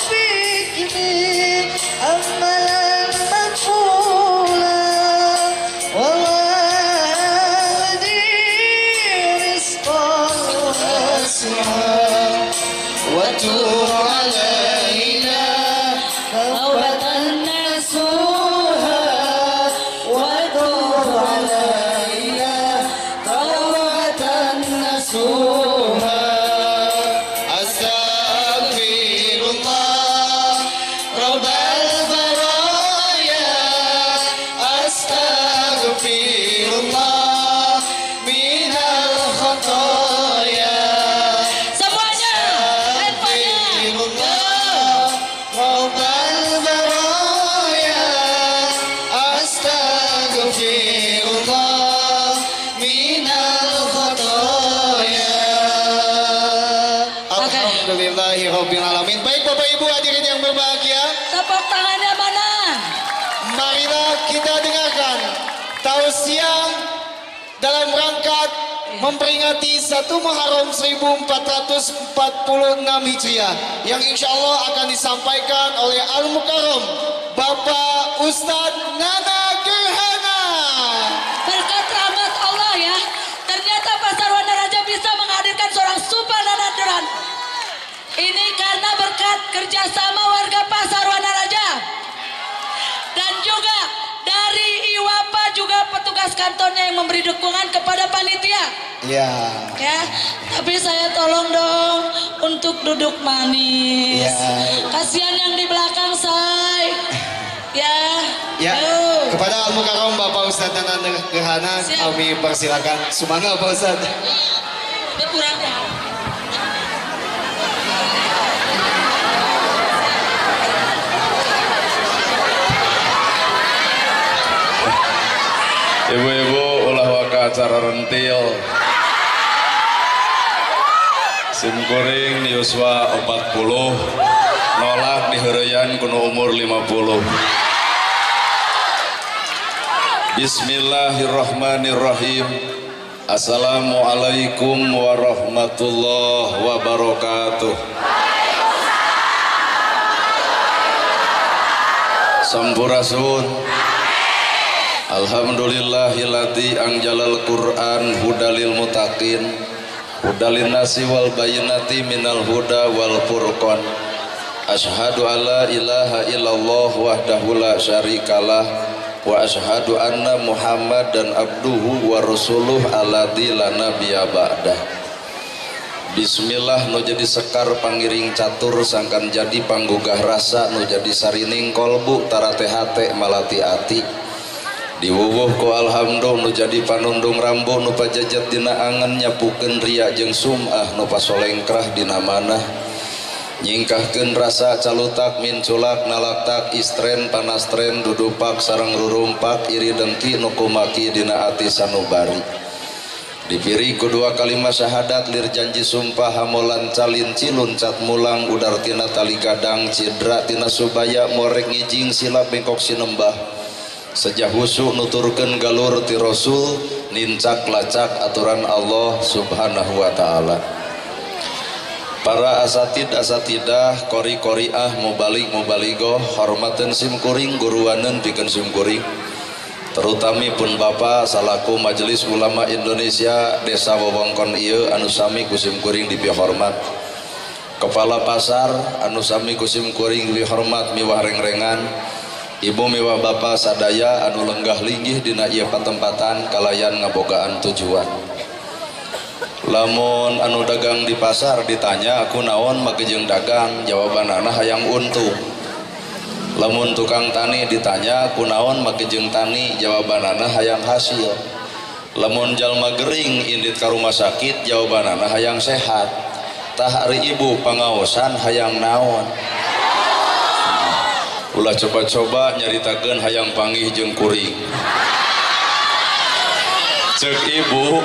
وفقني عملا مقبولا ووالدي رزقا واسعا وتب علينا توبة نصوحا وتب علينا توبة نصوحا. أستغفر الله رب البرايا، أستغفر الله من الخطايا. Semuanya, handphonenya. أستغفر الله رب البرايا، أستغفر الله من الخطايا. Alhamdulillahirabbil alamin. Baik Bapak Ibu hadirin yang berbahagia, Tepuk tangannya mana? marilah kita dengarkan tausiah dalam rangka memperingati 1 Muharram 1446 Hijriah yang insya Allah akan disampaikan oleh Al-Mukarram Bapak Ustadz Nana Gerhana. Berkat rahmat Allah ya, ternyata Pasar Wanaraja bisa menghadirkan seorang super Nana Gerhana. Ini karena berkat kerjasama warga Pasar Wanaraja dan juga dari Iwapa juga petugas kantornya yang memberi dukungan kepada panitia. Ya. Ya, tapi saya tolong dong untuk duduk manis. Ya. Kasihan yang di belakang, say. Ya. Ya, Ayo. kepada Al-Mukarram Bapak Ustadz Nana Gerhana, Siap. kami persilakan. Sumangga Bapak Ustadz. Berkurang ya. Ibu-ibu ulah waka acara rentil. Sim kuring yuswa 40 nolak diheureyan kuno umur 50. Bismillahirrahmanirrahim. Assalamualaikum warahmatullahi wabarakatuh. Sampurasun. Alhamdulillahilladzi anjalal Qur'an hudalil mutaqin hudalin nasi wal bayinati minal huda wal furqan. Asyhadu alla ilaha illallah wahdahu la syarikalah wa asyhadu anna Muhammadan abduhu wa rasuluh alladzi la nabiyya ba'dah. Bismillah nu jadi sekar pangiring catur sangkan jadi panggugah rasa nu jadi sarining kolbu tarate hate malati ati. Diwuwuh ku alhamdulillah nu jadi panundung rambu nu pajajet dina angen nyapukeun ria jeung sum'ah nu pasolengkrah dina manah. Nyingkahkeun rasa calutak minculak nalaktak istren panastren dudupak sareng rurumpak iri dengki nu kumaki dina ati sanubari. Dipiri ku dua kalimat syahadat lir janji sumpah hamolan calinci luncat mulang udar tina tali gadang cidra tina subaya morek ngijing silap bengkok sinembah. Sejah husu nuturkeun galur ti Rasul nincak lacak aturan Allah Subhanahu wa taala. Para asatid asatidah kori koriah mubalik mubaligoh hormateun sim kuring guruaneun pikeun sim kuring. Terutami pun Bapak salaku Majelis Ulama Indonesia Desa Wewengkon ieu anu sami ku sim kuring dipihormat. Kepala pasar anu sami ku sim kuring dipihormat miwah rengrengan. Ibu miwah bapa sadaya anu lenggah linggih dina ieu patempatan kalayan ngabogaan tujuan. Lamun anu dagang di pasar ditanya aku naon make jeung dagang, jawabanana hayang untung. Lamun tukang tani ditanya aku naon make jeung tani, jawabanana hayang hasil. Lamun jalma gering indit ka rumah sakit, jawabanana hayang sehat. Tah ari ibu pangaosan hayang naon? Ulah coba-coba nyaritakeun hayang panggih jeung kuring. Ceuk ibu,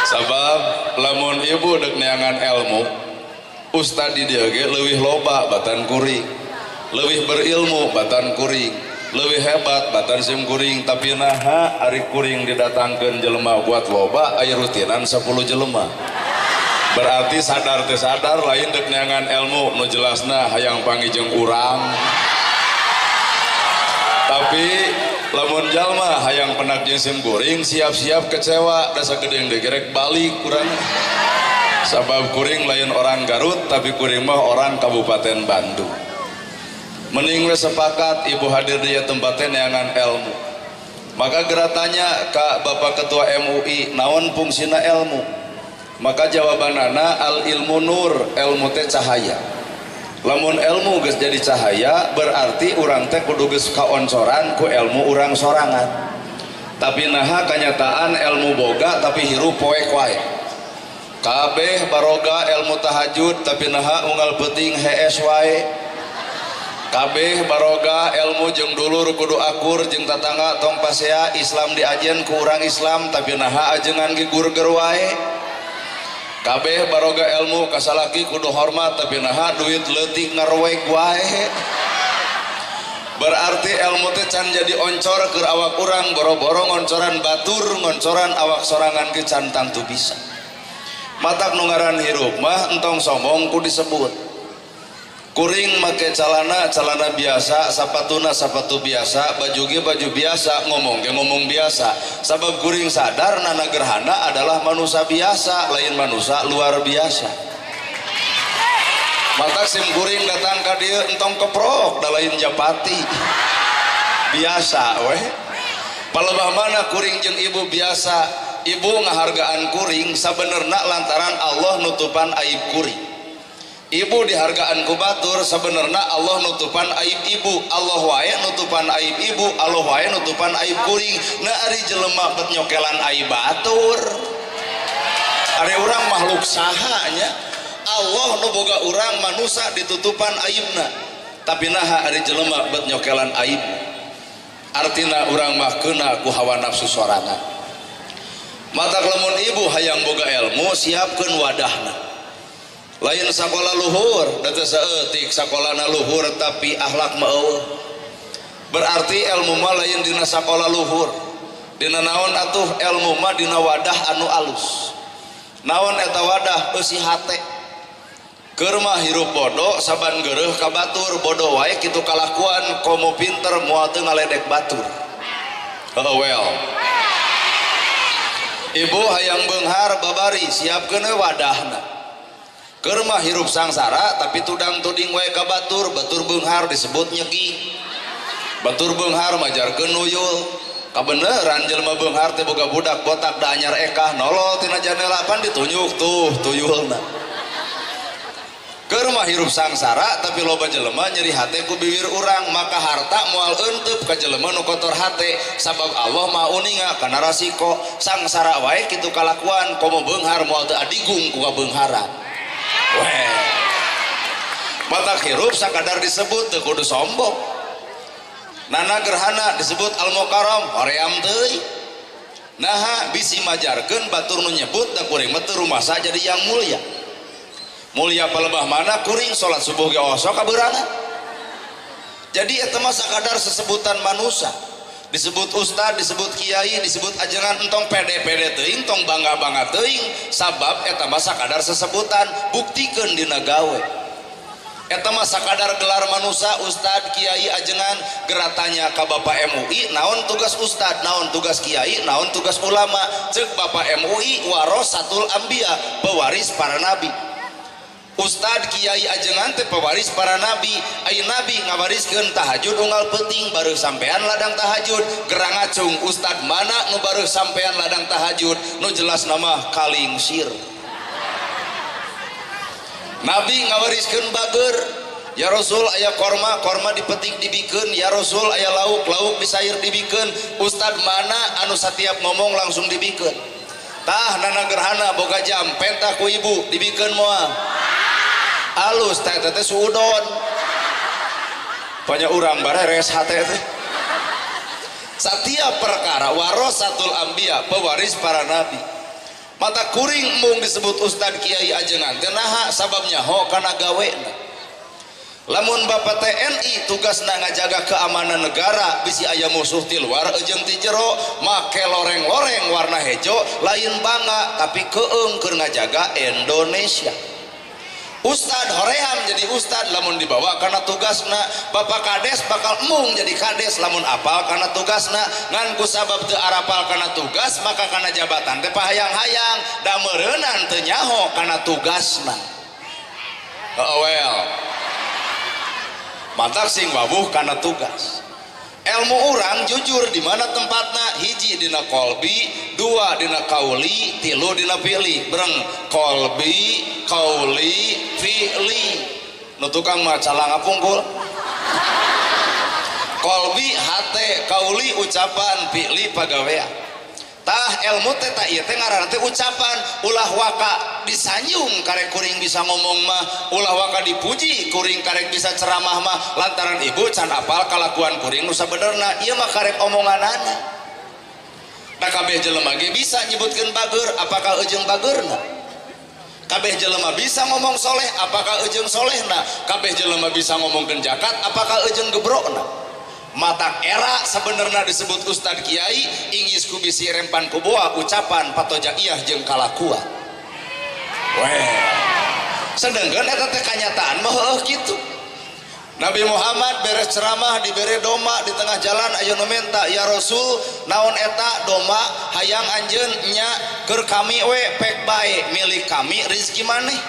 sabab lamun ibu dek neangan ilmu, ustad di dieu ge leuwih loba batan kuring, leuwih berilmu batan kuring, leuwih hebat batan sim kuring, tapi naha ari kuring didatangkeun jelema buat loba aya rutinan 10 jelema. Berarti sadar teh sadar lain dek neangan ilmu nu jelasna hayang panggih jeung urang. Tapi lamun jalma hayang penak jeung sim kuring siap-siap kecewa da sagedeng deui gerek balik kurang. Sabab kuring lain orang Garut tapi kuring mah orang Kabupaten Bandung. Mending we sepakat ibu hadir di tempatnya neangan ilmu. Maka geura tanya ka Bapak Ketua MUI naon fungsina ilmu? Maka jawabanana al ilmu nur, ilmu teh cahaya. Lamun ilmu geus jadi cahaya berarti urang teh kudu geus kaoncoran ku ilmu urang sorangan. Tapi naha kanyataan ilmu boga tapi hirup poek wae. Kabeh baroga ilmu tahajud tapi naha unggal peuting hees wae. Kabeh baroga ilmu jeung dulur kudu akur jeung tatangga tong pasea Islam diajen ku urang Islam tapi naha ajengan ge gurger wae. Kabeh baroga ilmu kasalaki kudu hormat tapi naha duit leutik ngarwek wae. Berarti ilmu teh can jadi oncor keur awak urang boro-boro ngoncoran batur ngoncoran awak sorangan ge can tangtu bisa. Matak nu ngaran hirup mah entong sombong ku disebut. Kuring make calana calana biasa, sapatuna sapatu biasa, baju ge baju biasa, ngomong ge ngomong biasa. Sabab kuring sadar Nana Gerhana adalah manusia biasa, lain manusia luar biasa. Matak sim kuring datang ka dieu entong keprok da lain japati. Biasa weh. Palebah mana kuring jeung ibu biasa. Ibu ngahargaan kuring sabenerna lantaran Allah nutupan aib kuring. Ibu dihargaan ku batur sebenarnya Allah nutupan aib ibu, Allah wae nutupan aib ibu, Allah wae nutupan aib kuring. Nah ari jelema bet nyokelan aib batur. Ari urang makhluk saha nya. Allah nu boga urang manusa ditutupan aibna. Tapi naha ari jelema bet nyokelan aib. Artina urang mah keuna ku hawa nafsu sorangan. Matak lamun ibu hayang boga ilmu siapkeun wadahna. Lain sakola luhur, da teu saeutik sakolana luhur tapi akhlak mah eueuh. Berarti ilmu mah lain dina sakola luhur. Dina naon atuh ilmu mah dina wadah anu alus. Naon eta wadah eusi hate. Keur mah hirup bodoh saban geureuh ka batur, bodoh wae kitu kalakuan komo pinter moal teu ngaledek batur. Oh well. Ibu hayang beunghar babari siapkeun we wadahna. Keur mah hirup sangsara tapi tudang tuding wae ka batur, batur beunghar disebut nyeki. Batur beunghar majarkeun nuyul. Kabeneran jelema beunghar teh boga budak botak da anyar ekah nolol tina janela pan ditunjuk tuh tuyulna. Keur mah hirup sangsara tapi loba jelema nyeri hate ku bibir urang, maka harta moal eunteup ka jelema nu kotor hate sabab Allah Maha uninga kana rasiko. Sangsara wae kitu kalakuan komo beunghar moal teu adigung ku kabeungharan. Weh. Matak hirup sakadar disebut teu kudu sombong. Nana Gerhana disebut Al-Mukarram hoream teuing. Naha bisi majarkeun batur nu nyebut da kuring mah teu rumasa jadi yang mulia. Mulia palebah mana kuring salat subuh ge osok kabeurangan. Jadi eta mah sakadar sesebutan manusia. Disebut ustad, disebut kiai, disebut ajengan entong pede-pede teuing, tong bangga-bangga teuing, sabab eta mah sakadar sesebutan, buktikeun dina gawe. Eta mah sakadar gelar manusia, ustad, kiai, ajengan, geratanya ka Bapak MUI, naon tugas ustad, naon tugas kiai, naon tugas ulama. Ceuk Bapak MUI warasatul anbiya, pewaris para nabi. Ustad kiai ajengan teh pewaris para nabi. Ai nabi ngawariskeun tahajud unggal peuting bareuh sampean ladang tahajud. Gerang ngacung ustad mana nu bareuh sampean ladang tahajud nu jelas nama kalingsir. Nabi ngawariskeun bager, ya Rasul aya korma, korma dipetik dibikeun, ya Rasul aya lauk, lauk disair dibikeun. Ustad mana anu satiap ngomong langsung dibikeun. Tah Nana Gerhana boga jam pentah ku ibu dibikeun moal. Alus teh teh suudon. Banyak urang bareres hate teh. Setiap perkara warasatul anbiya, pewaris para nabi. Mata kuring mung disebut ustad kiai ajengan teh naha sabab nyaho kana gawena. Lamun Bapak TNI tugasna ngajaga keamanan negara bisi aya musuh ti luar jeung ti jero make loreng-loreng warna hejo lain bangga tapi keung keur ngajaga Indonesia. Ustad hoream jadi ustad lamun dibawa karena tugasna. Bapak kades bakal embung jadi kades lamun apal karena tugasna. Ngan ku sabab teu arapal karena tugas maka kana jabatan teh pahayang-hayang da meureunan teu nyaho kana tugasna. Well, mantak sing wawuh kana tugas. Ilmu urang jujur di mana tempatna, hiji dina kolbi, dua dina kauli, tilu dina fi'li. Breng kolbi, kauli, fi'li. Nu tukang mah calanga pungkul. Kolbi hate, kauli ucapan, fi'li pagawean. Tah ilmu teh tah ieu teh ngaranna teh ucapan. Ulah waka disanjung karek kuring bisa ngomong mah, ulah waka dipuji kuring karek bisa ceramah mah, lantaran ibu can apal kalakuan kuring nu sabenerna. Ieu mah karek omonganana. Da kabeh jelema ge bisa nyebutkeun bager, apakah ejeung bageurna? Kabeh jelema bisa ngomong soleh, apakah ejeung solehna? Kabeh jelema bisa ngomongkeun zakat, apakah ejeung gebrokna? Matak era sebenarnya disebut ustad kiai inggis ku bisi rempan ku boa ucapan patojaiyah jeung kalakuan. Weh, sedangkan eta teh kanyataan mah heueuh kitu. Nabi Muhammad beres ceramah dibere doma di tengah jalan aya nu menta, ya Rasul naon eta doma hayang anjeun nya keur kami we pek bae milik kami rezeki maneh.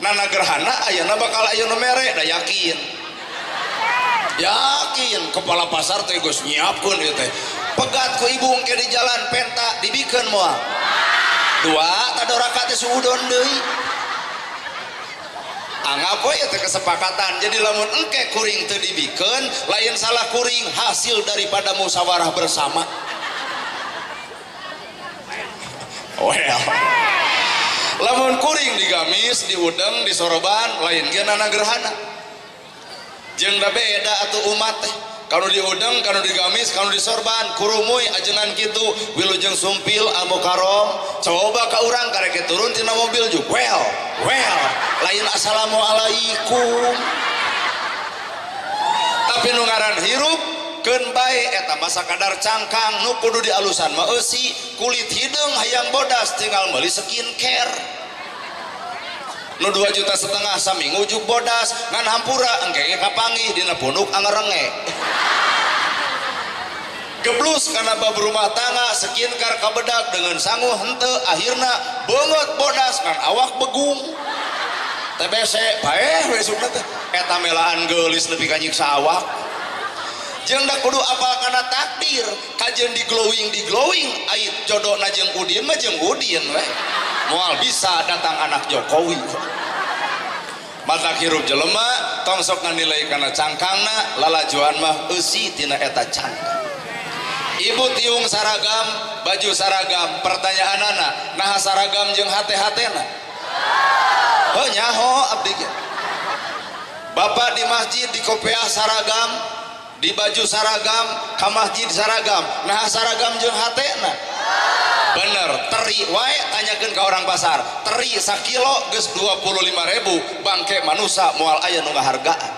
Nana gerhana ayeuna bakal aya nu mere da yakin. Yakin kepala pasar teh geus nyiapkeun ieu teh. Pegat ku ibu engke di jalan penta dibikeun moal. Dua tadoraka teh suudon deui. Anggap we teh kesepakatan. Jadi lamun engke kuring teu dibikeun lain salah kuring, hasil daripada musyawarah bersama. Well. Lamun kuring digamis, diudeng, disoroban lain ge nana gerhana. Jeung da beda atuh umat teh. Kanu diudeng, kanu digamis, kanu disorban, kurumuy ajengan kitu, wilujeng sumpil al-mukarram. Coba ka urang karek turun tina mobil juk. Well, well, lain assalamualaikum. Tapi nu ngaran hirup keun bae eta mah sakadar cangkang nu kudu dialusan mah eusi, kulit hideung hayang bodas tinggal meuli skincare. Nu 2,5 juta saminggu juk bodas ngan hampura engke ge kapanggih dina punduk angerenge. Geblus kana bab rumah tangga skincare kabedak dengan sangu henteu akhirna beungeut bodas ngan awak begung. TBC paeh we sukna teh eta melaan geulis nepi ka nyiksa awak. Jeung da kudu apal kana takdir kajeun di glowing ait jodona jeung Udin mah jeung Udin we. Moal bisa datang anak Jokowi. Mata hirup jelema tong sok nganilai kana cangkangna, lalajuan mah eusi tina eta cangkang. Ibu tiung saragam, baju saragam, pertanyaanana naha saragam jeung hate-hatena? Heuh nyaho abdi ge. Bapak di masjid di kopiah saragam, di baju saragam, ka masjid saragam, naha saragam jeung hatena? Bener, teri wae tanyakeun ka orang pasar. Teri sakilo geus 25.000, bangke manusa moal aya nu ngahargaan.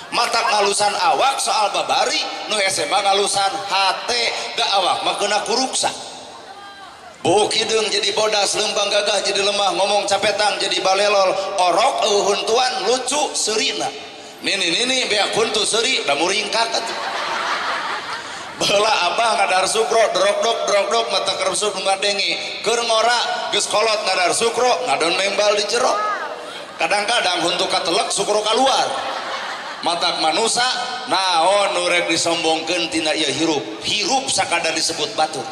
Matak ngalusan awak soal babari, nu SMA ngalusan hate, da awak mah keuna kuruksa. Buuk hideung jadi bodas, leumpang gagah jadi lemah, ngomong capetang jadi balelol, orok eueuh huntuan lucu seurina. Nini nini beak huntu seuri da muringkak atuh. Baheula abah ngadahar sukro drok-dok drok-dok mata kersuk nu ngadenge keur ngora geus kolot ngadahar sukro ngadon membal di jero. Kadang-kadang huntu katelek sukro kaluar. Matak manusa naon nu rek disombongkeun tina ieu hirup. Hirup sakadar disebut batur.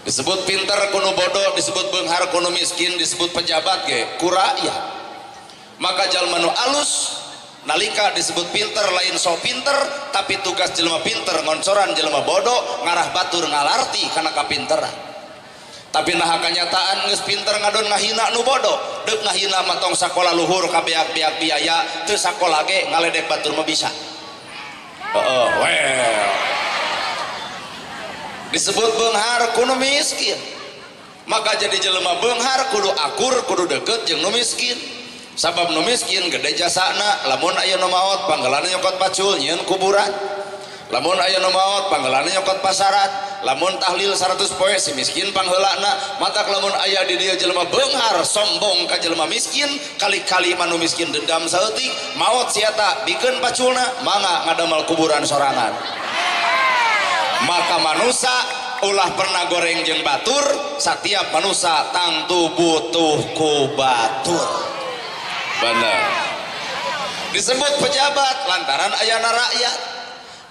Disebut pinter kuno bodoh, disebut beunghar kuno miskin, disebut pejabat ge ku rakyat. Maka jalma nu alus nalika disebut pinter lain so pinter, tapi tugas jelema pinter ngoncoran jelema bodoh ngarah batur ngalarti kana kapinteran. Tapi naha kanyataan geus pinter ngadon ngahina nu bodoh, deuk ngahina mah tong sakola luhur kabeak-beak biaya, teu sakola ge ngaledek batur mah bisa. Heeh, well. Disebut beunghar kudu miskin. Maka jadi jelema beunghar kudu akur, kudu deket jeung nu miskin. Sabab nu miskin gede jasana, lamun aya nu maot panggeulana nyokot pacul nyieun kuburan. Lamun aya nu maot panggeulana nyokot pasaran. Lamun tahlil 100 poe si miskin pangheulana. Matak lamun aya di dieu jelema beunghar sombong ka jelema miskin, kali-kali manu miskin dendam saeutik, maot si eta bikeun paculna mangga ngadamel kuburan sorangan. Maka manusa ulah pernah goreng jeung batur, setiap manusa tangtu butuh ku batur. Bener. Disebut pejabat lantaran ayana rakyat.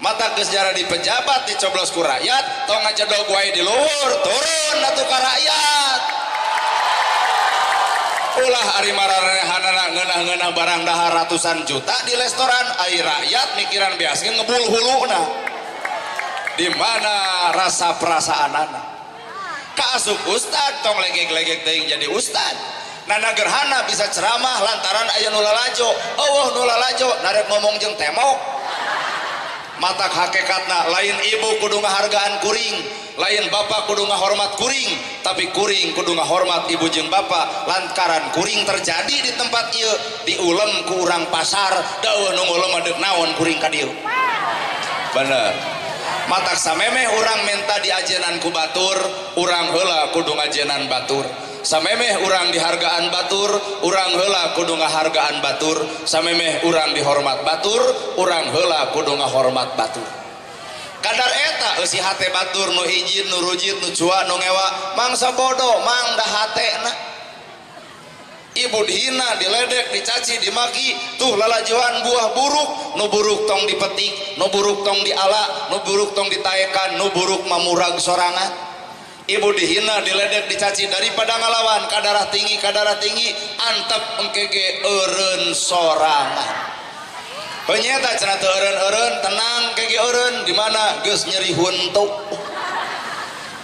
Mata geus jara di pejabat dicoblos ku rakyat, tong ngacedog wae di luhur, turun atuh ka rakyat. Ulah ari mararehanana ngeunah-ngeunah barang dahar ratusan juta di restoran, ai rakyat mikiran beas ge ngebul huluna. Di mana rasa perasaanana? Kaasup ustad tong legeg-legeg teuing jadi ustad. Nana Gerhana bisa ceramah lantaran aya nu lalajo. Eueuh nu lalajo narek ngomong jeung temok. Matak hakikatna lain ibu kudu ngahargaan kuring, lain bapak kudu ngahormat kuring, tapi kuring kudu ngahormat ibu jeung bapak lantaran kuring terjadi di tempat ieu diulem ku urang pasar, dauh nu ngulem deuk naon kuring ka dieu. Bener. Matak samemeh urang menta diajenan ku batur, urang heula kudu ngajenan batur. Samemeh urang dihargaan batur, urang heula kudu ngahargaan batur. Samemeh urang dihormat batur, urang heula kudu ngahormat batur. Kadar eta eusi hate batur nu hijin, nu rujit, nu cua, nu ngewa, mangsa bodoh, mangda hatena. Ibu dihina, diledek, dicaci, dimaki, tuh lalajuan buah buruk, nu buruk tong dipetik, nu buruk tong diala, nu buruk tong ditaekan, nu buruk mamurag sorangan. Ibu dihina, diledek, dicaci daripada ngalawan kadarah tinggi, antep engke ge eureun sorangan. Penyeta cenah teu eureun-eureun, tenang ke ge eureun di mana geus nyeri huntu.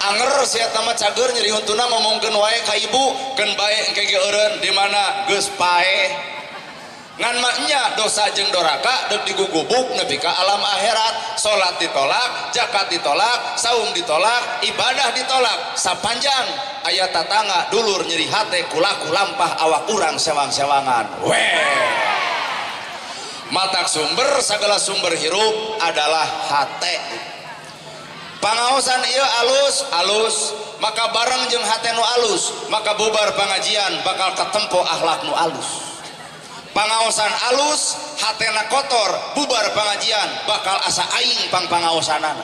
Anger sia mah cager nyeri huntuna ngomongkeun wae ka ibu, keun bae engke ge eureun di mana geus paeh. Ngan maknya dosa jeung doraka deuk digugubuk nepi ka alam akhirat, salat ditolak, zakat ditolak, saum ditolak, ibadah ditolak, sapanjang aya tatangga dulur nyeri hate kulaku lampah awak urang sewang-sewangan. Weh. Matak sumber segala sumber hirup adalah hate. Pangaosan ieu alus alus, maka bareng jeung hate nu alus, maka bubar pangajian bakal katempo akhlak nu alus. Pangaosan alus, hatena kotor, bubar pengajian bakal asa aing pang pangaosanana.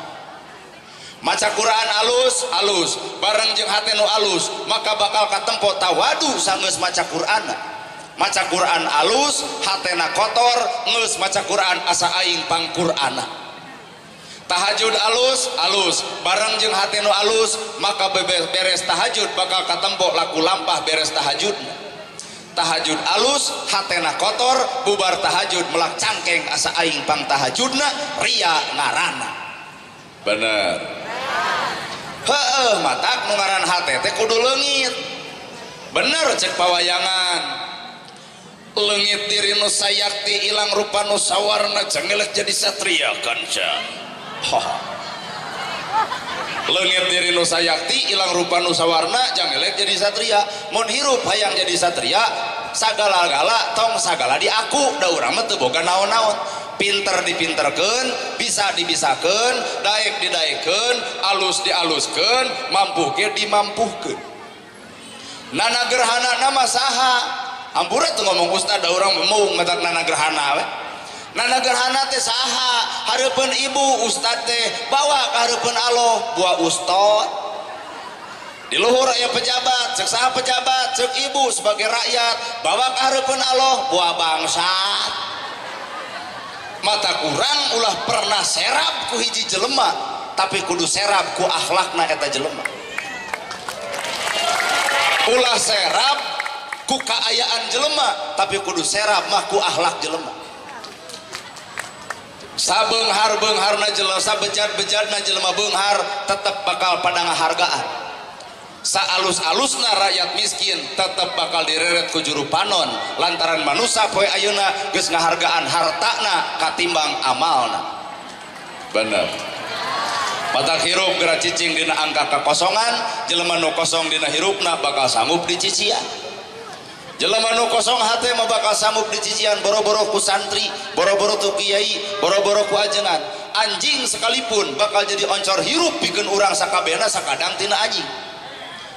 Maca Quran alus, alus, bareng jeung hate nu alus, maka bakal katempo tawadu sanggeus maca Quran. Maca Quran alus, hatena kotor, geus maca Quran asa aing pang Qur'ana. Tahajud alus, alus, bareng jeung hate nu alus, maka beres tahajud bakal katempo laku lampah beres tahajud. Tahajud alus, hatena kotor, bubar tahajud melak cangkeng asa aing pang tahajudna, ria ngarana. Bener. Heeh, matak nu ngaran hate teh kudu leungit. Bener cek pawayangan. Leungit diri nu sayakti ilang rupa nu sawarna jangelek jadi satria kanca. Leungit diri nu sayakti ilang rupa nu sawarna jangelek jadi satria. Mun hirup hayang jadi satria sagala-gala tong sagala diaku da urang mah teu boga naon-naon. Pinter dipinterkeun, bisa dibisakeun, daek didaekeun, alus dialuskeun, mampu ge dimampuhkeun. Nana Gerhana nama saha? Ampura tuh ngomong ustad da urang mung matak Nana Gerhana we. Nana Gerhana teh saha? Hareupeun ibu ustad teh bawa ka hareupeun Allah buah ustad. Di luhur aya pejabat, cek saha pejabat, cek ibu sebagai rakyat, bawa ka hareupeun Allah buah bangsat. Mata kurang ulah pernah serap ku hiji jelema, tapi kudu serap ku akhlakna eta jelema. Ulah serap ku kaayaan jelema, tapi kudu serap mah ku akhlak jelema. Sabeunghar-beungharna jelema, sabejat-bejatna jelema beunghar tetep bakal pada ngahargaan. Saalus-alusna rakyat miskin tetep bakal direret ku juru panon lantaran manusa poe ayeuna geus ngahargaan hartana katimbang amalna. Bener. Matak hirup geura cicing dina angka kakosongan, jelema nu kosong dina hirupna bakal sanggup dicician. Jelema nu kosong hate mah bakal sanggup dicician boro-boro ku santri, boro-boro ku kiai, boro-boro ku ajengan. Anjing sekalipun bakal jadi oncor hirup pikeun urang sakabehna sakadang tina anjing.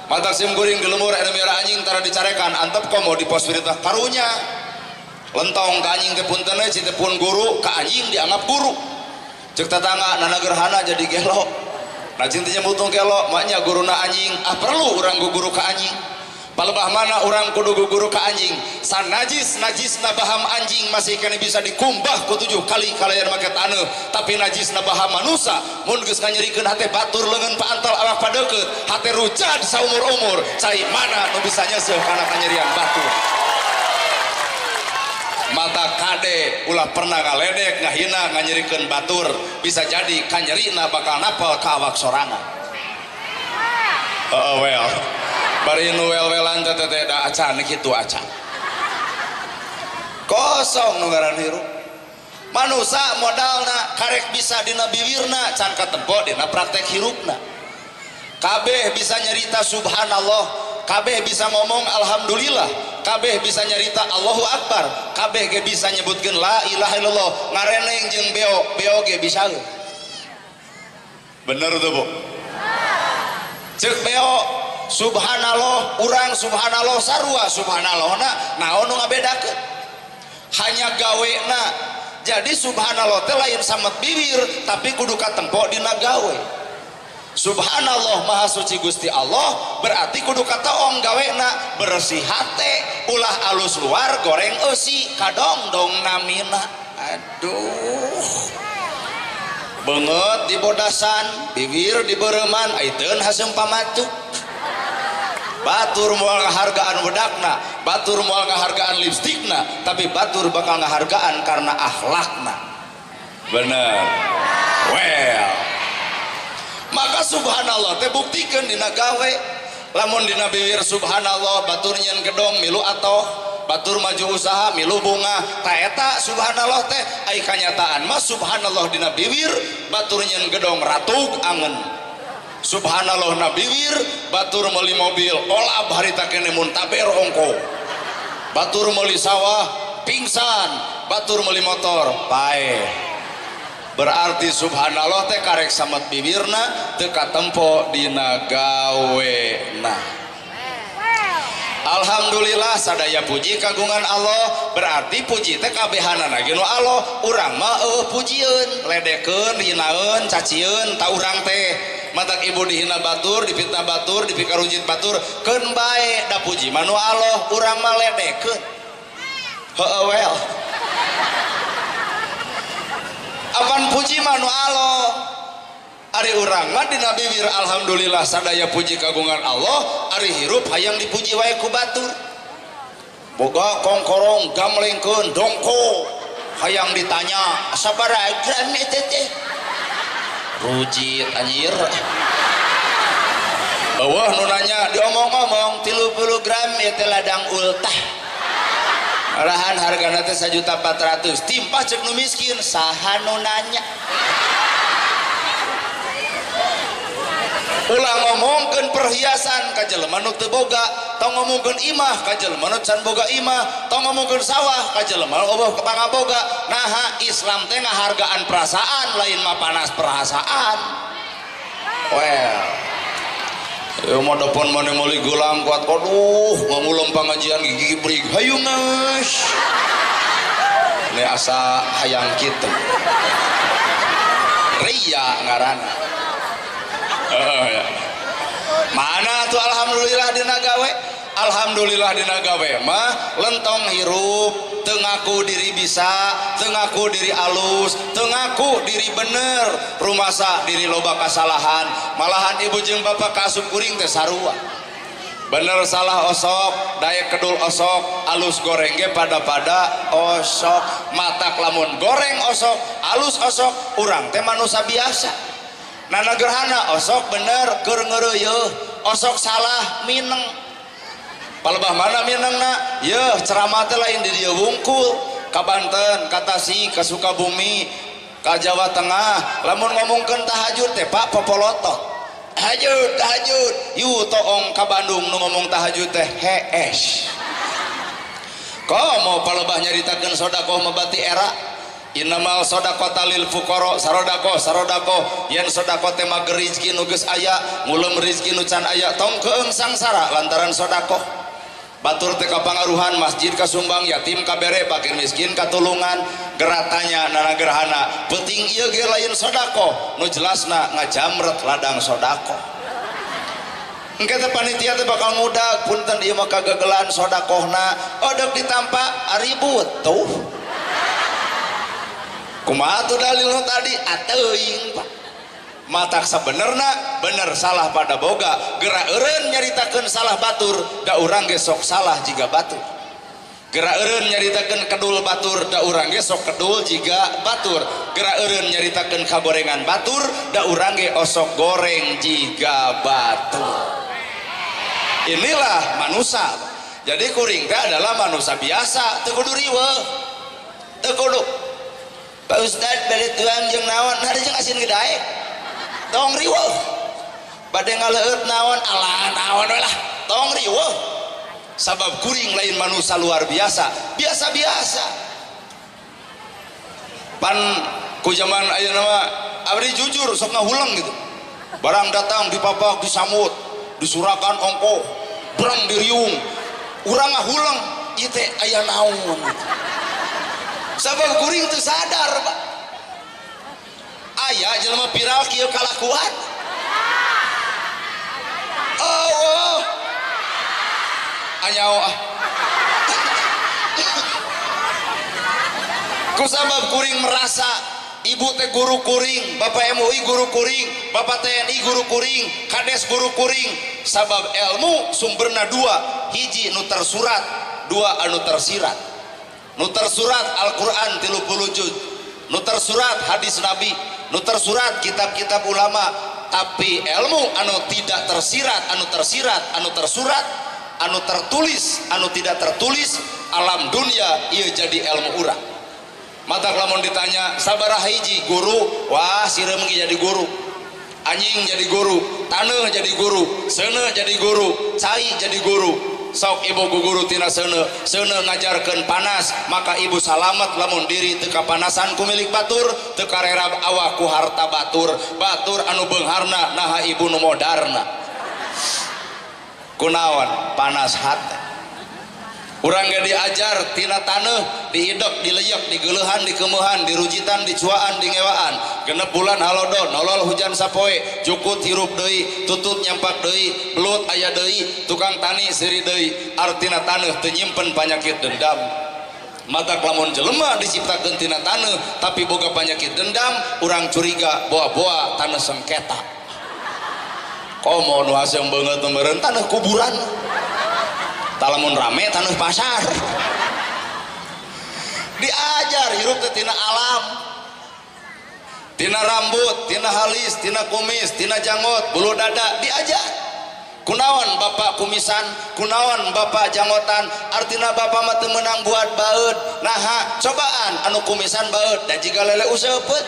Matak sim kuring di lemur anu miara anjing tara dicarekan antep komo di pos berita karunya. Lentong ka anjing teh punten we cing teh pun guru ka anjing dianggap guru. Ceuk tetangga nana gerhana jadi gelo. Nah cing teh nyebutung gelo maknya guruna anjing, ah perlu urang guru ka anjing. Palebah mana orang kudu guguru ka anjing, sanajis najisna baham anjing masih kena bisa dikumbah ku 7 kali kalayan make taneuh, tapi najisna baham manusa mun geus nganyerikeun hate batur leungeun paantel awak padeukeut hate rujad saumur-umur cai mana nu bisa nyeuseuh kana kanyerian batur. Mata kade ulah pernah ngaledek ngahina nganyerikeun batur, bisa jadi kanyerina bakal napel ka awak sorangan. Oh well. Bari nu wel-welan teh teh da acan kitu acan. Kosong nu ngaran hirup. Manusa modalna karek bisa dina biwirna can katempo dina praktek hirupna. Kabeh bisa nyarita subhanallah, kabeh bisa ngomong alhamdulillah, kabeh bisa nyarita Allahu akbar, kabeh ge bisa nyebutkeun la ilaha illallah, ngareneng jeung beo, beo ge bisa. Bener tuh, Bu? Ceuk beo subhanallah, urang subhanallah sarua subhanallah na naon nu ngabedakeun? Hanya gawena. Jadi subhanallah teh lain samet bibir tapi kudu katempo dina gawe. Subhanallah maha suci Gusti Allah berarti kudu kataong gawena bersih hate ulah alus luar goreng eusi kadongdong namina. Aduh. Beungeut di bodasan, bibir di beureman, aiteun haseum pamatuk. Batur moal ngahargaan wedakna, batur moal ngahargaan lipstikna, tapi batur bakal ngahargaan karena akhlakna. Bener. Well. Maka subhanallah teh buktikeun dina gawe. Lamun dina bibir subhanallah batur nyeun gedong milu atoh, batur maju usaha milu bunga, ta eta subhanallah teh ai kanyataan mah subhanallah dina bibir batur nyeun gedong ratug angen. Subhanallah na bibir batur meuli mobil olab harita kene muntaber ongko, batur meuli sawah pingsan, batur meuli motor paeh. Berarti subhanallah teh karek samet bibirna teu katempo dina gawena. Alhamdulillah sadaya puji kagungan Allah, berarti puji teh kabehanana ge nu Allah, urang mah eueuh pujieun, ledekeun, hinaeun, cacieun ta urang teh. Matak ibu dihina batur, dipitnah batur, dipikarujit batur, keun bae da puji mah nu Allah, urang mah ledekeun. Heueuh well. Apan puji mah nu Allah. Ari urang mah dina bibir alhamdulillah sadaya puji kagungan Allah, ari hirup hayang dipuji wae ku batur. Boga kongkorong gamlengkeun dongko hayang ditanya sabaraha gram eta teh. Rujit anjir. Eueuh nu nanya diomong-omong 30 gram ieu teh ladang ultah. Malahan hargana teh 1.400.000. Timpah ceuk nu miskin saha nu nanya. Ulah ngomongkeun perhiasan ka jelema nu teu boga, tong ngomongkeun imah ka jelema nu can boga imah, tong ngomongkeun sawah ka jelema nu eueuh pangaboga. Naha Islam teh ngahargaan perasaan lain mah panas perasaan. Well. Ieu mah depan mane meuli gelang kuat, aduh ngangulem pangajian gigi brig hayu geus. Ini asa hayang kitu. Ria ngaranna. Oh, ya. Mana tuh alhamdulillah dina gawe? Alhamdulillah dina gawe mah lentong hirup, teu ngaku diri bisa, teu ngaku diri alus, teu ngaku diri bener, rumasa diri loba kasalahan, malahan ibu jeung bapak kaasup kuring teh sarua. Bener salah osok, daek kedul osok, alus goreng ge pada-pada osok, matak lamun goreng osok, alus osok, urang teh manusia biasa. Nana gerhana osok bener keur ngeureuyeuh, osok salah mineng. Palebah mana minengna? Yeuh ceramah teh lain di dieu wungkul, ka Banten, ka Tasik, ka Sukabumi, ka Jawa Tengah. Lamun ngomongkeun tahajud teh Pak popolotot. Tahajud, tahajud. Yu toong ka Bandung nu ngomong tahajud teh hees. Komo palebah nyaritakeun sedekah mabati era innamal shadaqata lil fuqara sarodakoh sarodakoh yen sedekah teh mager rezeki nu geus aya ngulem rezeki nu can aya tong keung sangsara lantaran sedekah. Batur teh kapangaruhan masjid kasumbang yatim kabere fakir miskin katulungan geratanya nana gerhana penting ieu ge lain sedekah nu jelasna ngajamret ladang sedekah. Engke teh panitia teh bakal ngudag punten ieu mah kagagelan sedekahna odeg ditampa ribut tuh. Kumaha tuh dalil nu tadi ateuing Pak. Matak sabenerna bener salah pada boga gerak eureun nyaritakeun salah batur da urang ge sok salah jiga batur. Gerak eureun nyaritakeun kedul batur da urang ge sok kedul jiga batur. Gerak eureun nyaritakeun kagorengan batur da urang ge osok goreng jiga batur. Inilah manusia. Jadi kuring teh adalah manusia biasa teu kudu riweuh teu kudu Pak Ustad bade tuang jeung naon hari jeung asin gedaek tong riweuh bade ngaleueut naon alah naon we lah tong riweuh sabab kuring lain manusia luar biasa biasa-biasa pan ku zaman ayeuna mah abdi jujur sok ngahuleng gitu barang datang dipapak disamut disurakan ongkoh breng diriung urang ngahuleng ieu teh aya naon sabab kuring teu sadar Pak. Aya jelema viral kieu kalakuan. Oh, oh. Anyao ah. Ku sabab kuring merasa ibu teh guru kuring, bapak MUI guru kuring, bapak TNI guru kuring, kades guru kuring. Sabab ilmu sumberna dua, hiji nu tersurat, dua anu tersirat. Nu tersurat Al-Qur'an 30 juz, nu tersurat hadis Nabi, nu tersurat kitab-kitab ulama, tapi ilmu anu tidak tersirat, anu tersirat, anu tersurat, anu tertulis, anu tidak tertulis alam dunia ieu jadi ilmu urang. Matak lamun ditanya sabaraha hiji guru, wah sireum ge jadi guru, anjing jadi guru, taneuh jadi guru, seuneu jadi guru, cai jadi guru. Sok ibu guru tina seuneu, seuneu ngajarkeun panas, maka ibu salamet lamun diri teu kapanasan ku milik batur, teu karerab awak ku harta batur, batur anu beungharna naha ibu nu modarna. Kunaon panas hate. Urang ge diajar tina taneuh, diidek, dileyek, digeuleuhan, dikemeuhan, dirujitan, dicuaan, dingewaan. Genep bulan halodo, nolol hujan sapoe, jukut hirup deui, tutut nyampak deui, belut aya deui, tukang tani seuri deui. Artina taneuh teu nyimpen panyakit dendam. Matak lamun jelema diciptakeun tina taneuh tapi boga panyakit dendam, urang curiga boa-boa taneuh sengketa. Komo nu haseum beungeut meureun taneuh kuburan. Lamun rame taneuh pasar. Diajar hirup teh tina alam, tina rambut, tina halis, tina kumis, tina janggot, bulu dada diajar. Kunaon bapak kumisan, kunaon bapak janggotan, artina bapak mah teu meunang buat baeud. Naha cobaan anu kumisan baeud da jiga lele useupeut.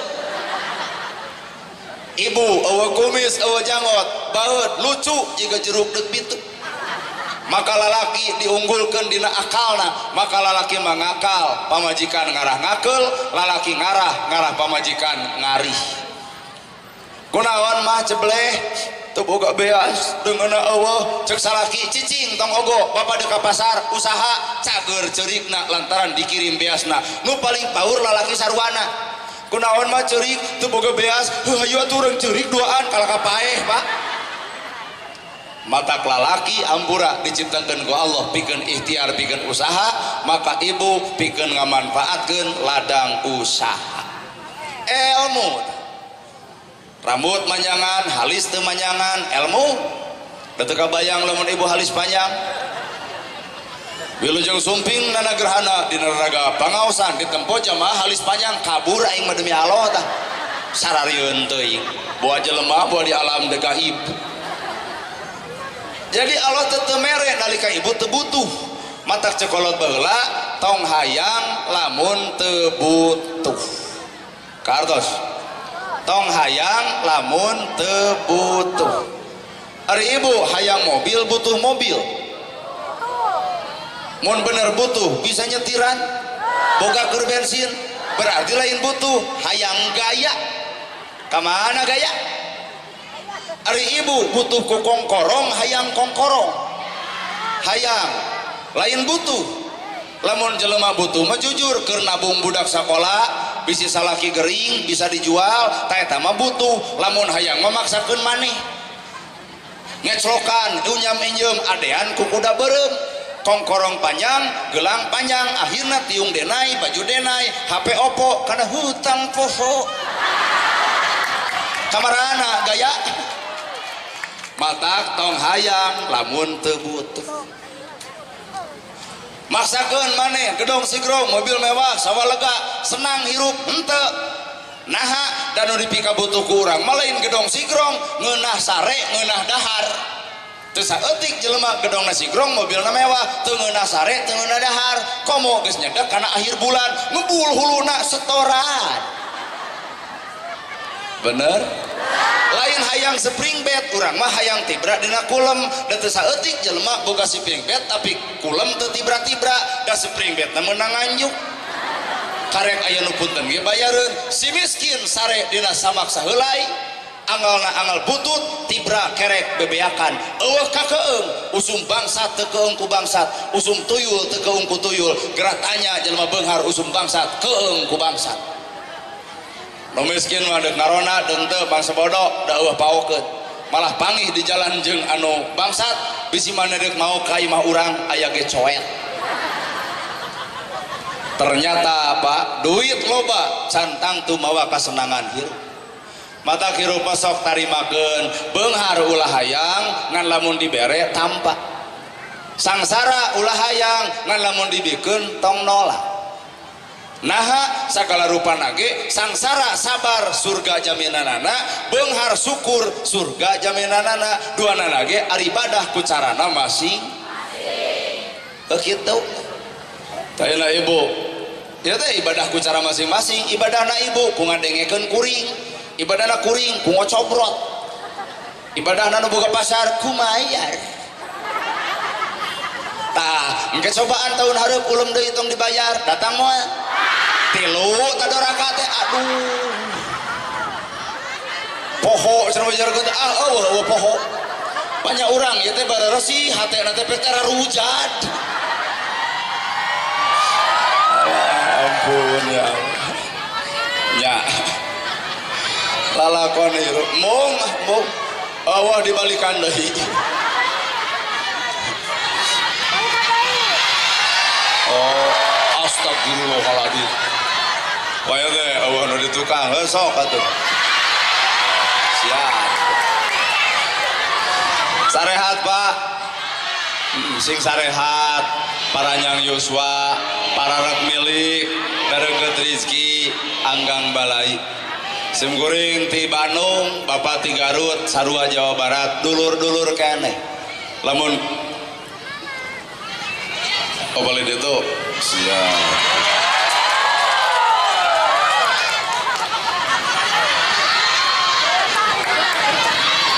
Ibu eueuh kumis eueuh janggot, baeud lucu jiga jeruk deuk bitu. Maka lalaki diunggulkan dina akalna, maka lalaki mangakal pamajikan ngarah ngakel, lalaki ngarah ngarah pamajikan ngarih. Kunaon mah cebleh teu boga beas deungeunna eueuh ceuk salaki cicing tong ogo bapak deuk ka pasar usaha cager ceurikna lantaran dikirim beasna. Nu paling paur lalaki sarwana. Kunaon mah ceurik teu boga beas, heuh hayu atuh urang ceurik duaan kalah ka paeh Pak. Matak lalaki ampura diciptakan ku Allah pikeun ikhtiar pikeun usaha, maka ibu pikeun ngamanfaatkeun ladang usaha. Ilmu rambut manjangan, halis teu manjangan, ilmu da teu kabayang lamun ibu halis panjang. Wilujeng sumping nana gerhana dina raga pangaosan ditempo jamaah halis panjang kabur aing mah demi Allah tah. Sararieun teuing. Boa jelema boa di alam deuk gaib. Jadi Allah teu mere nalika ibu teu butuh. Matak cekolot baheula tong hayang lamun teu butuh. Kartos. Tong hayang lamun teu butuh. Ari ibu hayang mobil butuh mobil. Mun bener butuh bisa nyetiran, boga keur bensin, berarti lain butuh, hayang gaya. Kamana gaya? Ari ibu butuh ku kongkorong, hayang kongkorong. Hayang, lain butuh. Lamun jelema butuh mah jujur keur nabung budak sakola, bisi salaki gering bisa dijual, ta eta mah butuh. Lamun hayang mah maksakeun maneh. Ngeclokan, unyam injem, adean ku kuda beureum. Kongkorong panjang, gelang panjang, akhirnya tiung denai, baju denai, HP Oppo, karena hutang poho. Kamarana gaya matak tong hayang lamun teu butuh. Maksakeun maneh gedong sigrong, mobil mewah, sawah lega, senang hirup henteu. Naha da nu dipikabutuh ku urang mah lain gedong sigrong, ngeunah sare, ngeunah dahar. Teu saeutik jelema gedongna sigrong, mobilna mewah, teu ngeunah sare, teu ngeunah dahar. Komo geus nyedek kana akhir bulan, ngebul huluna setoran. Bener? Lain hayang spring bed, urang mah hayang tibra dina kulem. Da teu saeutik jelema boga spring bed tapi kulem teu tibra-tibra, da spring bedna meunang nganjuk. Karek aya nu punten ge bayareun, si miskin sare dina samak saheulai. Angalna angal butut, tibra kerek bebeakan, eueuh kakeung, usum bangsat teu keung ku bangsat, usum tuyul teu keung ku tuyul, gerak tanya jelema beunghar usum bangsat keung ku bangsat. Nu miskin mah deuk ngarona deuk teu bangsa bodoh da eueuh paokeun, malah pangih di jalan jeung anu bangsat, bisi maneh deuk mau ka imah urang aya ge coet. Ternyata apa? Duit loba can tangtu mawa kasenangan hirup. Mata hirup sok tarimakeun, beunghar ulah hayang ngan lamun dibere tampa. Sangsara ulah hayang ngan lamun dibikeun tong nolak. Naha sagala rupana ge sangsara sabar surga jaminanana, beunghar syukur surga jaminanana, duanana ge ari ibadah ku carana masing. Heuh kitu. Tah ibu, ieu teh ibadah ku cara masing-masing, ibadahna ibu ku ngadengekeun kuring. Ibadahna kuring ku ngocobrot, ibadahna nu boga pasar ku mayar. Tah engke cobaan tahun hareup ulum deui tong dibayar, datang moal tilu tadoraka teh, aduh poho cenah wajarkeun, ah eueuh eueuh poho. Banyak urang ieu teh bareuresih hatena teh pek teh rujat. Ampun ya Allah. Nya lalakon hirup mung mung Allah dibalikan deui. Oh, astagfirullahaladzim. Waya teh eueuh nu di tukang heuh sok atuh. Siap. Sarehat, Pak. Sing sarehat, paranyang yuswa, para rek milik, dareukeut rezeki, anggang balai. Simkuring ti Bandung, Bapak ti Garut, sarua Jawa Barat, dulur-dulur keneh. Lamun oh boleh ditu. Siap.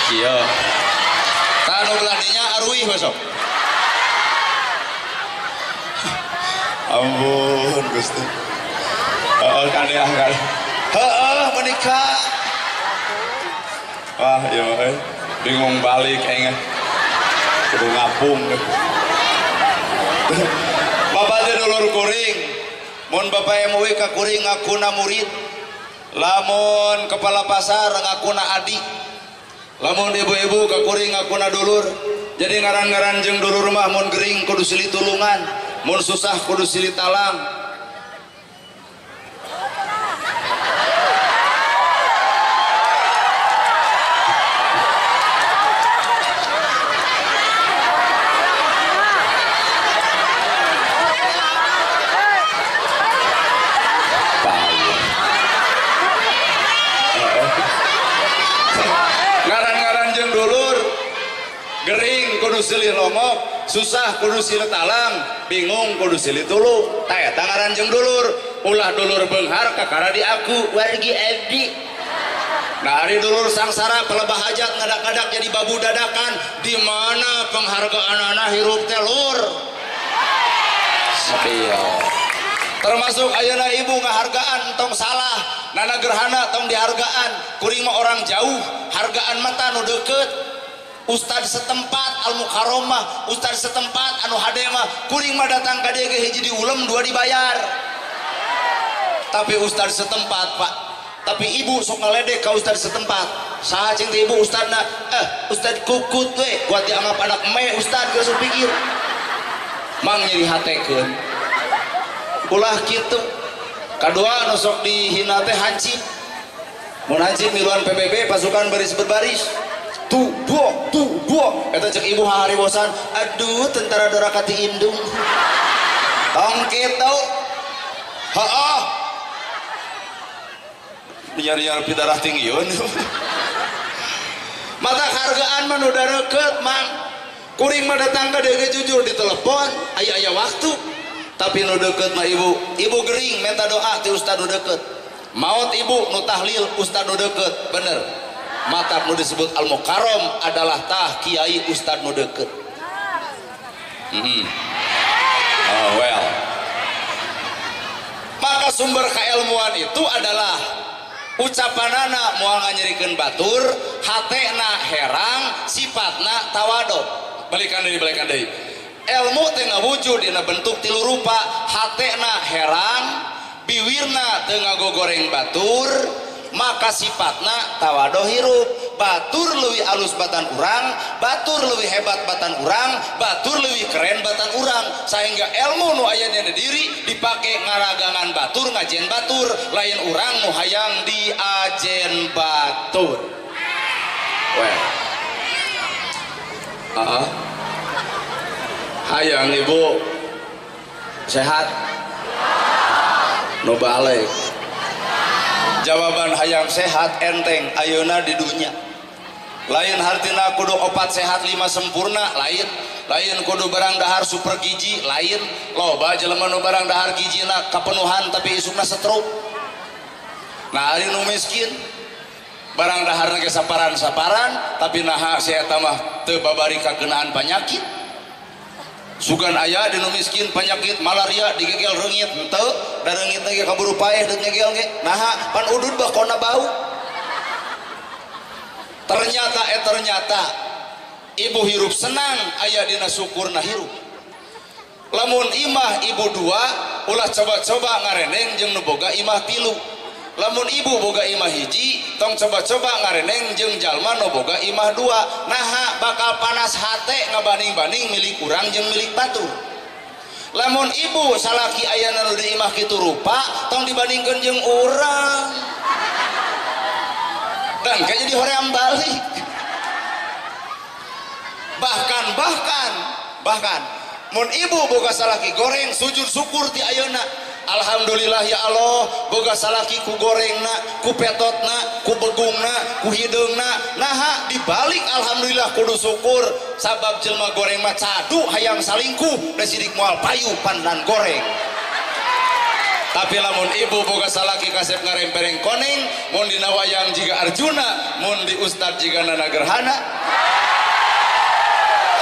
Kieu. Tah nu belah dinya aruih we sok. Ampun Gusti. Heeh kadeah kadeah. Heeh menikah. Wah, ya mah bingung balik aing. Kudu ngapung. Bapak teh dulur kuring. Mun bapak MUI ka kuring ngakuna murid. Lamun kepala pasar ngakuna adik. Lamun ibu-ibu ka kuring ngakuna dulur. Jadi ngaran-ngaran jeung dulur mah mun gering kudu silih tulungan, mun susah kudu silih talang. Gering kudu silih longok, susah kudu silih talang, bingung kudu silih tulung. Tah eta ngaran jeung dulur, ulah dulur beunghar kakara di aku wargi abdi. Nah ari dulur sangsara pelebah hajat ngadak-ngadak jadi babu dadakan, di mana penghargaan anak hirup teh lur. Spion. Termasuk ayeuna ibu ngahargaan tong salah, Nana Gerhana tong dihargaan, kuring mah orang jauh, hargaan mata nu deukeut. Ustad setempat Al Mukaromah, ustad setempat anu hade mah, kuring mah datang ka dieu ge hiji diulem dua dibayar. Tapi ustad setempat Pak, tapi ibu sok ngaledek ka ustad setempat. Saha cing teh ibu ustadna? Ustad kukut we, kuat dianggap anak me ustad geus pikir. Mang nyeri hatekeun. Ulah kitu. Kadua anu sok dihina teh hancip. Mun hancip miluan PBB pasukan baris berbaris. Tu dua tu dua eta cek ibu haribosan, aduh tentara doraka ti indung. Tong kitu. Heeh. Nyari-nyari darah tinggi yun. Mata hargaan mah nu dareukeut mang. Kuring mah datang ka dieu jujur di telepon, aya-aya waktu. Tapi nu deukeut mah ibu, ibu gering minta doa ti ustad nu deukeut. Maot ibu nu tahlil ustad nu deukeut, bener. Mata nu disebut Al Mukarrom adalah tah kiai ustad nu deukeut. Oh well. Maka sumber keilmuan itu adalah ucapanana moal nganyerikeun batur, hatena herang, sifatna tawado. Balikan deui, balikan deui. Ilmu teh ngawujud dina bentuk tilu rupa, hatena herang, biwirna teu ngagogoreng batur, maka sifatna tawado hirup. Batur leuwih alus batan urang, batur leuwih hebat batan urang, batur leuwih keren batan urang, sehingga ilmu nu aya dina diri dipake ngaragangan batur, ngajen batur, lain urang nu hayang diajen batur. Well. Hayang ibu sehat nu balik. Jawaban hayang sehat enteng ayeuna di dunya. Lain hartina kudu opat sehat lima sempurna, lain. Lain kudu barang dahar super gizi, lain. Loba jelema nu barang dahar gizina kapenuhan tapi isukna stroke. Nah ari nu miskin barang daharna ge saparan-saparan tapi naha si eta mah teu babari kakenaan penyakit. Sugan aya di nu miskin penyakit malaria digegel reungit henteu, da reungit ge kaburu paeh deuk ngegel ge. Naha pan udud bakona bau. Ternyata ternyata ibu hirup senang aya dina syukurna hirup. Lamun imah ibu dua ulah coba-coba ngareneng jeung nu boga imah tilu. Lamun ibu boga imah hiji tong coba-coba ngareneng jeung jalma nu boga imah dua. Naha bakal panas hate ngabanding-banding milik urang jeung milik batur. Lamun ibu salaki ayana nu di imah kitu rupa tong dibandingkeun jeung urang. Dan kayaknya dihoream balik. Bahkan mun ibu boga salaki goreng sujud syukur ti ayeuna. Alhamdulillah ya Allah boga salaki ku gorengna, ku petotna, ku begungna, ku hideungna. Naha dibalik alhamdulillah kudu syukur sabab jelma goreng mah cadu hayang salingkuh da sidik moal payu pandan goreng. Tapi lamun ibu boga salaki kasep ngarempereng koneng, mun dina wayang jiga Arjuna, mun di ustad jiga Nana Gerhana.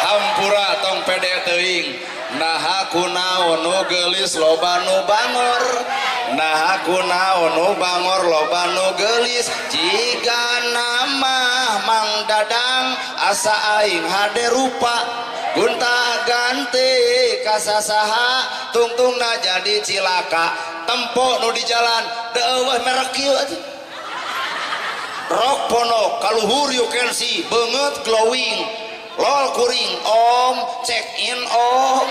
Hampura tong pede teuing. Naha kunaon nu geulis loba nu bangor, naha kunaon nu bangor loba nu geulis, jiga nama Mang Dadang asa aing hade rupa, gunta ganti kasasaha tungtungna jadi cilaka, tempo nu di jalan deueuh merek kieu atuh. Rok ponok kaluhur you can see beungeut glowing. Lol kuring om, check in om.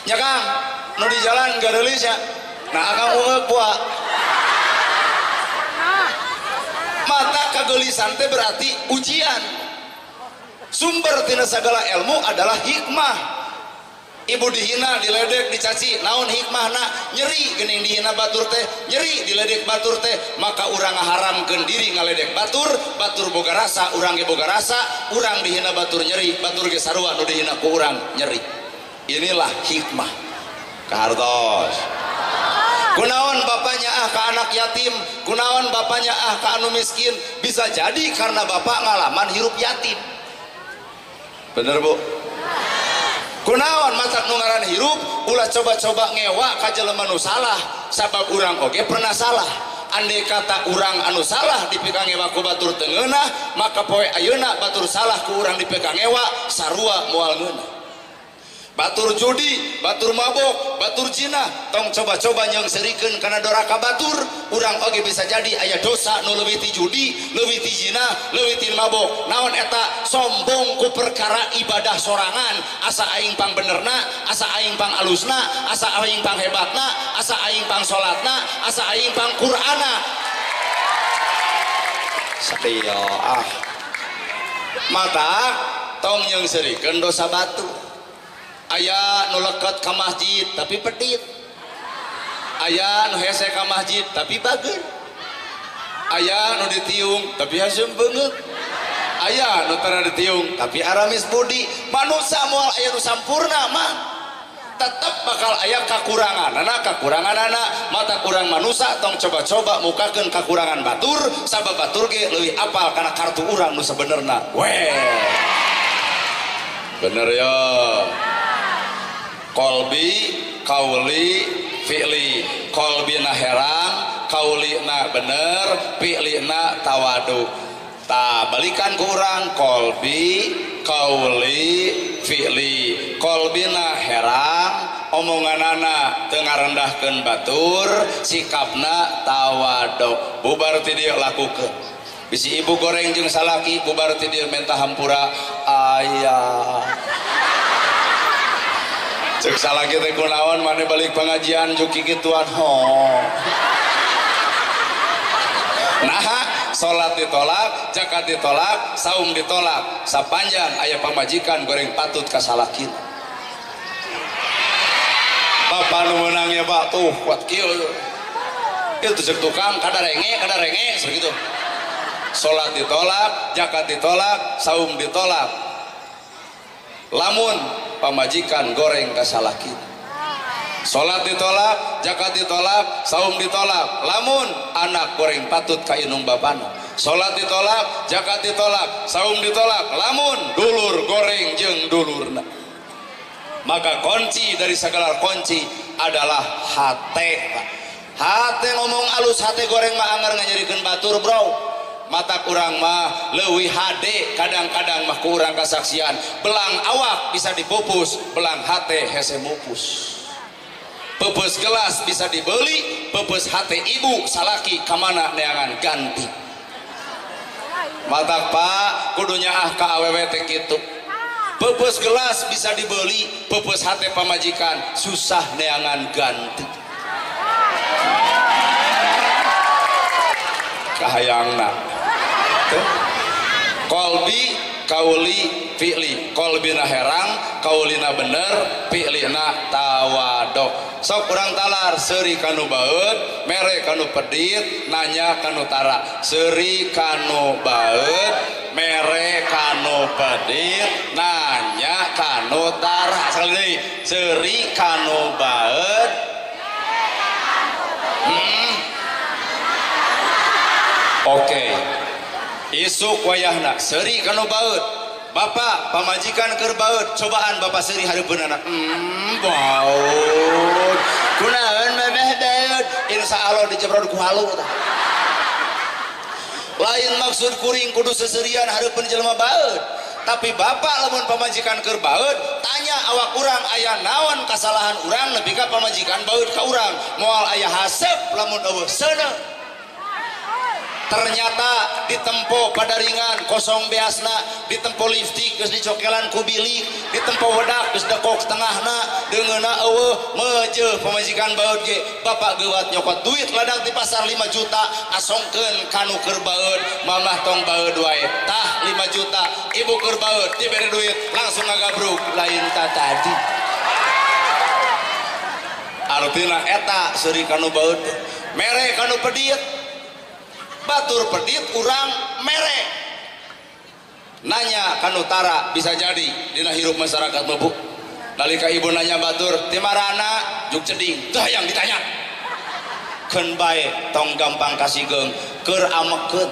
Ya Kang, nu di jalan gareulis ya. Nah akang ungeuk buah. Mata kageulisan teh berarti ujian. Sumber tina segala ilmu adalah hikmah. Ibu dihina, diledek, dicaci, naon hikmahna? Nyeri geuning dihina batur teh, nyeri diledek batur teh, maka urang ngaharamkeun diri ngaledek batur, batur boga rasa, urang ge boga rasa, urang dihina batur nyeri, batur ge sarua nu dihina ku urang nyeri. Inilah hikmah. Kahartos. Kunaon bapaknya ah ka anak yatim, kunaon bapaknya ah ka anu miskin, bisa jadi karena bapak ngalaman hirup yatim. Bener Bu? Kunaon matak nu ngaran hirup ulah coba-coba ngewa ka jelema nu salah, sabab urang oge pernah salah. Andai kata urang anu salah dipikangewa ku batur teu ngeunah, maka poe ayeuna batur salah ku urang dipikangewa sarua moal ngeunah. Batur judi, batur mabok, batur zina, tong coba-coba nyeungseurikeun kana doraka batur, urang oge bisa jadi aya dosa nu leuwih ti judi, leuwih ti zina, leuwih ti mabok. Naon eta? Sombong ku perkara ibadah sorangan, asa aing pang benerna, asa aing pang alusna, asa aing pang hebatna, asa aing pang salatna, asa aing pang Qur'ana. Sadio ah. Mata tong nyeungseurikeun dosa batur. Aya nu leket ka masjid tapi pedit, aya nu hese ka masjid tapi bager, aya nu ditiung tapi haseum beungeut, aya nu tara ditiung tapi aramis budi. Manusia moal aya nu sampurna mah, tetep bakal aya kakurangan anak, mata kurang manusia tong coba-coba mukakeun kakurangan batur, sabab batur ge leuwih apal kana kartu urang nu sabenerna. Weh, bener ya. Kolbi, kauli, fi'li. Kolbina herang, kaulina bener, fi'lina tawadu. Ta balikan ku urang kolbi, kauli, fi'li. Kolbina herang, omonganana teu ngarendahkeun batur, sikapna tawadu. Bubar ti dieu lakukeun. Bisi ibu goreng jeung salaki, bubar ti dieu menta hampura, ayah. Cek salaki teh kunaon mane balik pengajian juki gituan ho. Nah, salat ditolak, zakat ditolak, saum ditolak. Sapanjang aya pamajikan goreng patut ka salakina. Bapak nu meunang ya Pak tuh kuat kieu. Itu cek tukang kadarenge segitu. Salat ditolak, zakat ditolak, saum ditolak. Lamun pamajikan goreng ka salakina, salat ditolak, zakat ditolak, saum ditolak. Lamun anak goreng patut ka indung bapana, salat ditolak, zakat ditolak, saum ditolak. Lamun dulur goreng jeung dulurna. Maka kunci dari segala kunci adalah hate. Hate ngomong alus, hate goreng mah anger nganyerikeun batur bro. Mata kurang mah leuwih hade, kadang-kadang mah kurang kasaksian. Belang awak bisa dipupus, belang hate hese mupus. Pupus gelas bisa dibeli, pupus hate ibu salaki kamana neangan ganti. Matak Pak kudunya ah ka awewe teh kitu. Pupus gelas bisa dibeli, pupus hate pamajikan susah neangan ganti. Kahayangna. Kolbi, kauli, fi'li. Kolbina herang, kaulina bener, fi'lina tawado. Sok urang talar, seuri kanu baeud, mere kanu pedit, nanya kanu tara. Seuri kanu baeud, mere kanu pedit, nanya kanu tara. Sekali deui, seuri kanu baeud. Oke. Isuk wayahna seuri kanu baeud, bapak pamajikan keur baeud, cobaan bapak seuri hareupeunana. Baeud. Kunaon memeh baeud? Insya Allah dijebrod ku halu tah. Lain maksud kuring kudu seserian hareupeun jelema baeud, tapi bapak lamun pamajikan keur baeud, tanya awak urang aya naon kasalahan urang nepi ka pamajikan baeud ka urang. Moal aya haseup lamun eueuh seuneu. Ternyata ditempo padaringan kosong beasna, ditempo lipstick geus dicokelan ku bilik, ditempo wedak geus dekok tengahna, deungeuna eueuh meujeuh pamajikan baeud ge. Bapak geuwat nyokot duit ladang di pasar 5 juta asongkeun kanu keur baeud, mamah tong baeud wae. Tah 5 juta, ibu keur baeud dibere duit langsung ngagabruk lain ta tadi. Artina eta seuri kanu baeud, mere kanu pedit. Batur pedit urang mere. Nanya kanu tara bisa jadi dina hirup masyarakat mah Bu. Nalika ibu nanya batur ti marana juk ceding, tah yang ditanya. Keun bae tong gampang kasigeung, keur amekeun,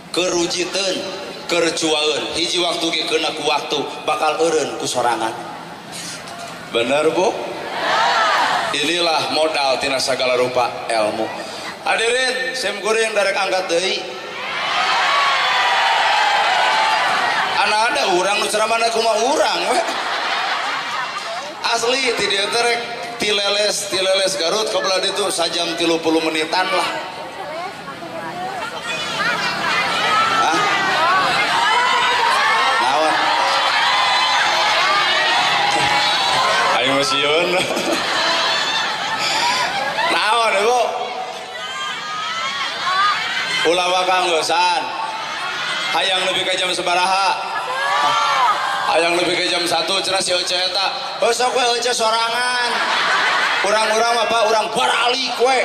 keur rujiteun, keur cuaeun. Hiji waktu ge keuna ku waktu bakal eureun ku sorangan. Bener Bu? Inilah modal tina sagala rupa ilmu. Hadirin, sim kuring darek angkat deui. Anak ada urang nu ceramahna kumaha urang we. Asli ti dieu teh rek tileles Garut ka belah ditu sajam 30 menitan lah. Hah? Naon? Ayo sieun. Naon Ibu? Ulah wakanggosan. Hayang lebih ke jam sabaraha? Hayang lebih ke jam 1 cenah si Ece eta. Heuh sok we Ece sorangan. Urang-urang mah Pak, urang baralik we.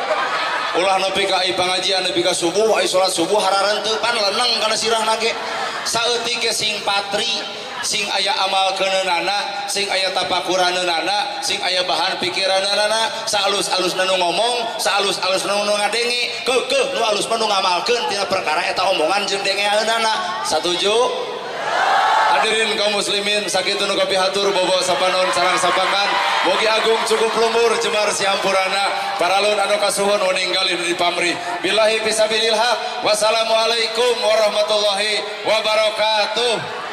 Ulah nepi ka pangajian nepi ka subuh, ai salat subuh hararenteu pan leneng kana sirahna ge. Saeutik ge sing patri, sing aya amal keuneunana, sing aya tapakuraneunana, sing aya bahan pikiranana, saalus-alusna nu ngomong, saalus-alusna nu ngadenge, keukeuh nu alus mah nu ngamalkeun tina perkara eta omongan jeung dengeaneunana. Satuju? Hadirin kaum muslimin sakitu nu kapihatur bobo sapanon sarang sapakan mugi agung cukup lumbur jemar siampurana paralun anu kasuhun ninggalin di pamrih billahi fisabilil haq. Wassalamualaikum warahmatullahi wabarakatuh.